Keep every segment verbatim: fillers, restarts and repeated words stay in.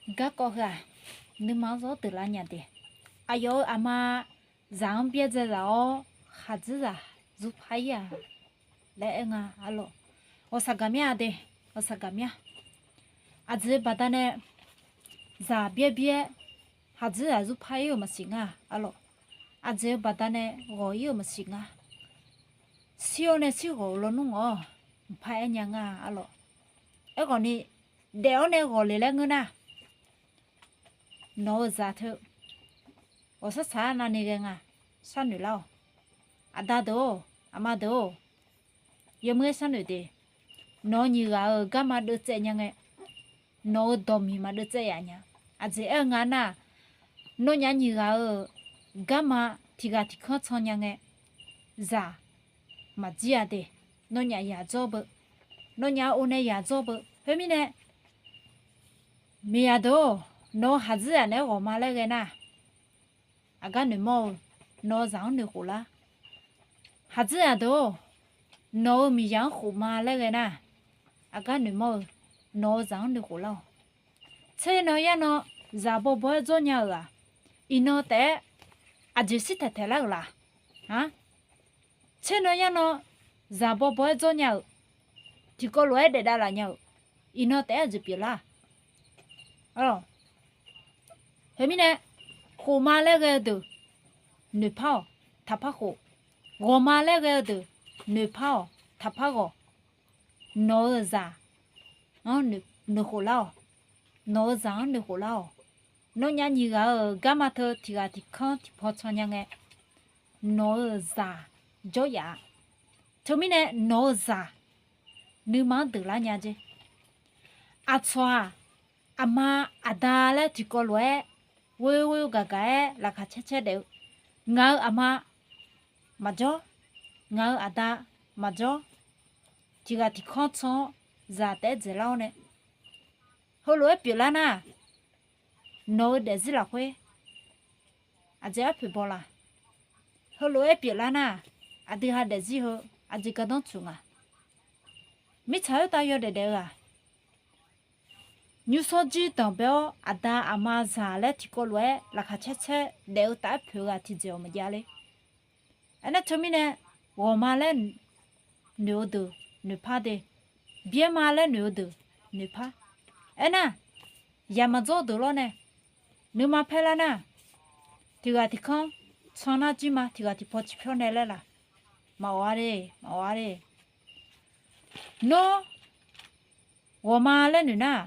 Garkawv heu-aq, nuima-anr zawr deuqlar nya de. Aqyawf-euq aqma zaq-anr byaerdzae zaq-awr, khaqdzerzaq zurpar-ir-aq laer aer nga arlawq. Ghawqshaq gaqmya de, ghawqshaq gaqmya. Aqjeq baqdanae zaq byaer byaer, khaqdzerzaq zurpar-ir-euq maqsiq nga arlawq. Aqjeq-eu baqdanae ghawq-ir-euq maqsiq nga. Shir-awr nae shir ghawq-eu lawnmr-awq, mqpar aer nya nga arlawq. Aerkhawfni, daef-awr nae ghawq le laer ngeur nar, nawq-eu zaq teu ghawqshaq saq-aer navni ghae nga, sharnoeq lar-awq. Aqda deuq-or, aqma deuq-or, yawmuiq-aer sharnoeq de. Nawq-eu nyiq ghaq-euq garma deuvtsaev nya ngae, nawq-eu dawqmiq maqdeuvtsaev yaf nya. Aqjeq aer-eu nga nar, nawnyaf nyiq ghaq-euq garma tiq ghaq tiq kanr can nya ngae, zaq maqjir-a de. Nawnyaf yaq dzawr beu, nawnyaf-eu nae yaq dzawr beu. Khoermirnae, miqzaq deuq-or, nawq-eu khaqdzerzaq naeq-aer ghawqma laer ghae nar, aqgar noeqmawr-eu, nawq-eu zaq-anr noeqkhof lar. Khaqdzerzaq deuq-or, nawq-eu miqzaq-anr khofma laer ghae nar, aqgar noeqmawr-eu, nawq-eu zaq-anr noeqkhof lar-awq. Tser nan yar nan zaq bawbaw-aer dzawr nya-euq-aq, iqnan taef-aer aqjeq shir taeqtaeq lar-euq laq? Tser nan yar nan zaq bawbaw-aer dzawr nya-euq, tiqkawv lof-aer daef davlaf nya-euq, iqnan taef-aer aqjeq pyeuflar? Khoermirnae, khofma laer ghae-eu deuq noeqpar-awq, taqpar khof. Ghawqma laer ghae-eu deuq noeqpar-awq, taqpar ghawq. Nawq-eu zaq-anr noeqkhof lar-awq. Nawq-eu zaq-anr noeqkhof lar-awq. Nawnyaf nyiq ghaq-euq garma teu tiq ghaq tiq kanr tiq paw can nya ngae, nawq-eu zaq jawryaf-a. Teumirnae nawq-eu zaq nuima-anr deuqlar nya jer. Aqcawq-aq, aqma aqda laer tiqkawv lof-aer ghoe ghoe gaq gaq-aer laqkhaq caer caer daef-eu, ngaq-euq aqma maqjawr, ngaq-euq aqda maqjawr, tiq ghaq tiq kanr can-awr zaq taef-aer dzaeqlar-awr nae, heulof-aer pyeuflar nar, nawq-eu daefzir lafkhoer aqjeq arpoeq baw laq? Heulof-aer pyeuflar nar, aqdui ha daefzir heu aqjeq gardanr tsuif nga? Mirtsaq khoertav yawdaef daef-eu-aq, nymrshawr jir danqbae-awr aqda aqma zaq laer tiqkawv lof-aer laqkhaq caer caer daef-eu taf-aer poeq-eu ghaq tiqjeq-awq maqjav ler. Aernar teumirnae, ghawqma laer noeq-eu deuq noeqpar de, byaerma laer noeq-eu deuq noeqpar. Aernar, yaq maqdzawr-eu deuq lawr nae, nuima paerlar nar, tiq ghaq tiq kanr can nar jir ma, tiq ghaq tiq paw tiq pyawr nae laer laq? Maqawq-a le, maqawq-a le. Nawr, ghawqma laer noeq nar,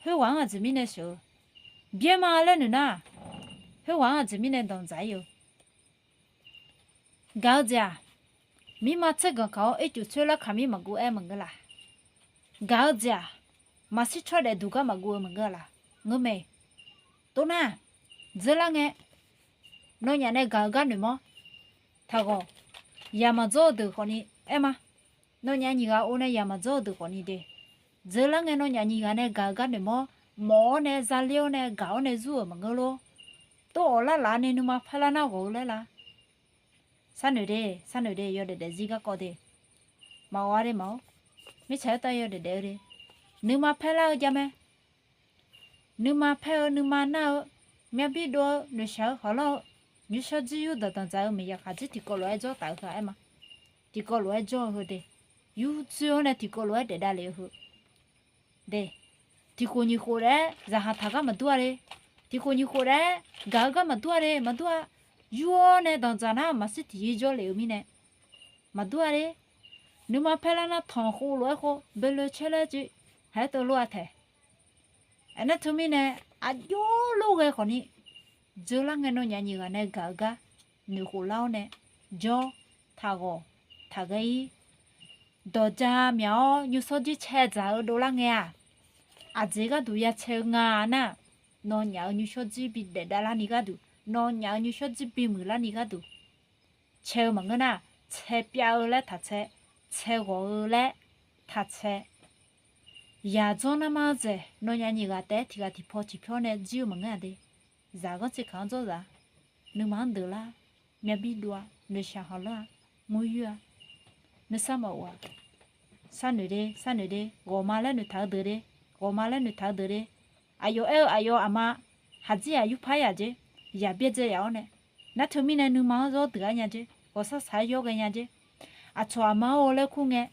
khoerghaq-anr aqjeq mirnae sheuq-eu, byaerma laer noeq nar, khoerghaq-anr aqjeq mirnae danqdzaq-ir-eu. Gaq-eu jeq-aq, mirma tser ganq kaq-awr ircuf tsoer larkaq mir maqguv aer maqngeur laq? Gaq-eu jeq-aq, maqshir tsawr daef duq gar maqguv-eu maqngeur laq? Ngeur mae. Toxnar, dzeurlar ngae, nawnyaf nae gaq-eu gar noeqmawr. Taqghawq, yaq maqdzawr-eu deuq khawfni aer ma. Nawnyaf nyiq ghaq or nae yaq maqdzawr-eu deuq khawfni de. Dzeurlar ngae nawnyaf nyiq ghaq nae gaq-eu gar noeqmawr. Mawf-awr nae zaler-awr nae gaq-awr nae zur-euq maqngeur lor. Tov awqlar laf ni nuima paerlar nar ghawq-eu laer la? Sharnoeq de, sharnoeq de, yawdaef daefzir garkawv de. Maqawq-a de maqawr. Mirtsaq khoertav yawdaef daef-eu de. Nuima paerlar-eu javmae. Nuima paer-eu, nuima nar-eu, myavbir dov-eu, noeqshaq-eu hawqlanr-eu, nymrshawr jir yurdanq danqdzaq-eu maeqyaq khaqdzer tiqkawv lof-aer jawr taf-eu heu-aq aer ma. Tiqkawv lof-aer jawr-eu heu de. Yurdzoer-awr nae tiqkawv lof-aer daef davlef-eu heu de. Tiqkhof nyiq khof laer zaqhaq taq gar maqdur-a le. Tiqkhof nyiq khof laer gaq-eu gar maqdur-a le, maqdur-a. Yur-awr nae danqdzaq nar maqshir tiqyir jawrlef-eu mirnae maqdur-a le. Nuima paerlar nar tanqkhov lof-aer khov beloe caer laer jeq haq-aer teulof-a taeq. Aernar teumirnae, aqjox lof ghae khawfni, dzeurlar ngae nawnyaf nyiq ghaq nae gaq-eu gar noeqkhof lar-awr nae, jawr, taqghawq, taqghae-ir. Dawqja myaq-awr nymrshawr jir caedzaq-eu dovlar ngae-aq, aqjeq gharduq ya cae-eu nga nar, nawnyaf-euq nymrshawr jir bi daef davlar ni gharduq, nawnyaf-euq nymrshawr jir bimuiq lar ni gharduq cae-eu maqngeur nar, cae pyav-eu laer taq cae, cae ghawq-eu laer taq cae. Yaq dzawr narma dzaeq nawnyaf nyiq ghaq taef-aer tiq ghaq tiq paw tiq pyawr nae jir-eu maqngeur-a de. Zaq ghanr tser kaq-anr dzawrzaq, nuima-anr deuqlar, myavbir dov-a, noeqshaq hawqlanr-a, mur yur-a, nuisar maqof-a. Sharnoeq de, sharnoeq de, ghawqma laer noeqtaq-eu deuq de, ghawqma laer noeqtaq-eu deuq de. Aqyawf aer-eu aqyawf aqma haqdzir-aq yurpar yaq jer, yaq byaerdzae yaf-awr nae, nar teumirnae nuima-anr zawr deuq-ar nya jer, ghawqshar shaq-aer yawr ghae nya jer. Aqcawq aqma-awr laer kur ngae,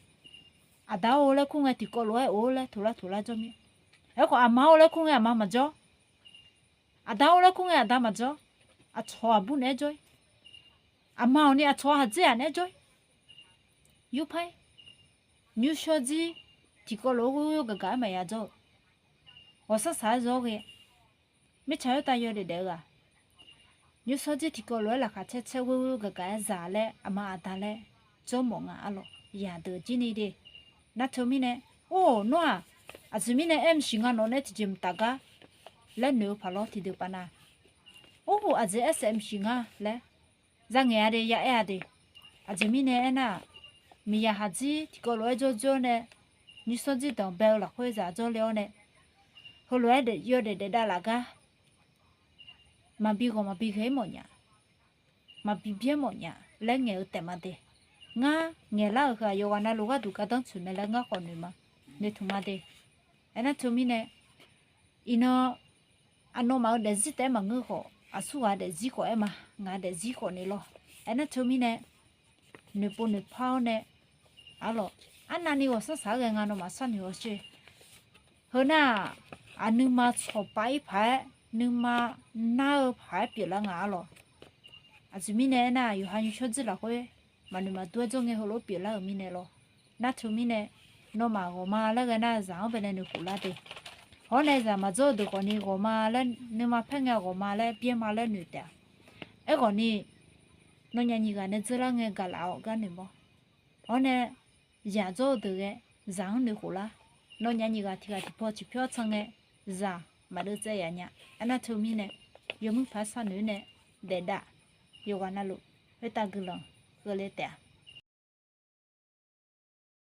aqda-awr laer kur ngae tiqkawv lof-aer of-awr laer toqlar toqlar jawr mir. Aerkhawf aqma-awr laer kur ngae aqma maqjawr, aqda-awr laer kur ngae aqda maqjawr, aqcawq aqbur naeq-aer jawr-ir. Aqma awqni aqcawq haqdzir-aq naeq-aer jawr-ir. Yurpar-ir. Nymrshawr dzir tiqkawv lof-aer ghoer ghoer gaq gaq-aer maqya jawr-eu, ghawqshar shaq-aer zawr ghae. Mirtsaq khoertav yawdaef daef-eu ghaq, nymrshawr dzir tiqkawv lof-aer laqkhaq caer caer ghoer ghoer gaq gaq-aer zaq laer aqma aqda laer jawr mawf nga arlawq. Yaq deuq jir ni de. Nar teumirnae, or nawr-aq, aqjeq mirnae aer mqsiq nga nawq nae tiqjeq mqtaf gar laer noeq-eu paq lawr tiqdeuq paf nar, or aqjeq aer saef mqsiq nga laer zangaeq-a de, ya aer-a de. Aqjeq mirnae aernar-aq, miqyaq haqdzir tiqkawv lof-aer jawr jawr nae, nymrshawr dzir danqbae-eu lafkhoer zaq jawrle-awr nae, heulof-aer yawdaef daef davlaf gar maqbi ghawq maqbi ghae-aer mawfnya, maqbi byaer mawfnya laer ngaeq-eu taef ma de. Ngar ngaeqlar-euq heu-aq yawqghaq navluf gharduq gardanr tsoeq mae laer ngar khawf noeq ma, noeqtmq ma de. Aernar teumirnae, iqnan aqnawmaf-euq daefzir taef-aer maqngeur khawf, aqsurghaq daefzir khawf aer ma, ngaq daefzir khawf ni lawr. Aernar teumirnae, noeqpov noeqpar-awr nae, arlawq, arnavni ghawqshar shaq-aer ghae nga nawmaf sharnoeq hawsher. Heu nar-aq, aqnuima tsawqpav-ir paq-aer, nuima nar-eu paq-aer pyeuflar nga arlawq. Aqjeq mirnae aernar-aq, yawqha nymrshawr dzir lafkhoer maqnoeq maqdur-aer jawr ngae heulof-aer pyeuflar-euq mirnae lawr. Nar teumirnae, nawmaf ghawqma laer ghae nar zaq-anr baenae noeqkhof lar de. Hawr nae zaq maqdzawr-eu deuq khawfni ghawqma laer nuima paer ngae ghawqma laer byaerma laer noeq taef-a. Aerkhawf ni, nawnyaf nyiq ghaq nae dzeurlar ngae gaqlaf-awr gar noeqmawr. Hawr nae, zaq dzawr-eu deuq ghae zaq-anr noeqkhof lar. Nawnyaf nyiq ghaq tiq ghaq tiqpaw ciqpyawr can ngae, zaq maqdeuv tsaev yaf nya. Aernar teumirnae, yawmuiq paq-aer sharnoeq-awr nae daefdav, yawqghaq navluf khoertav guiqlanq keuvle taef-a.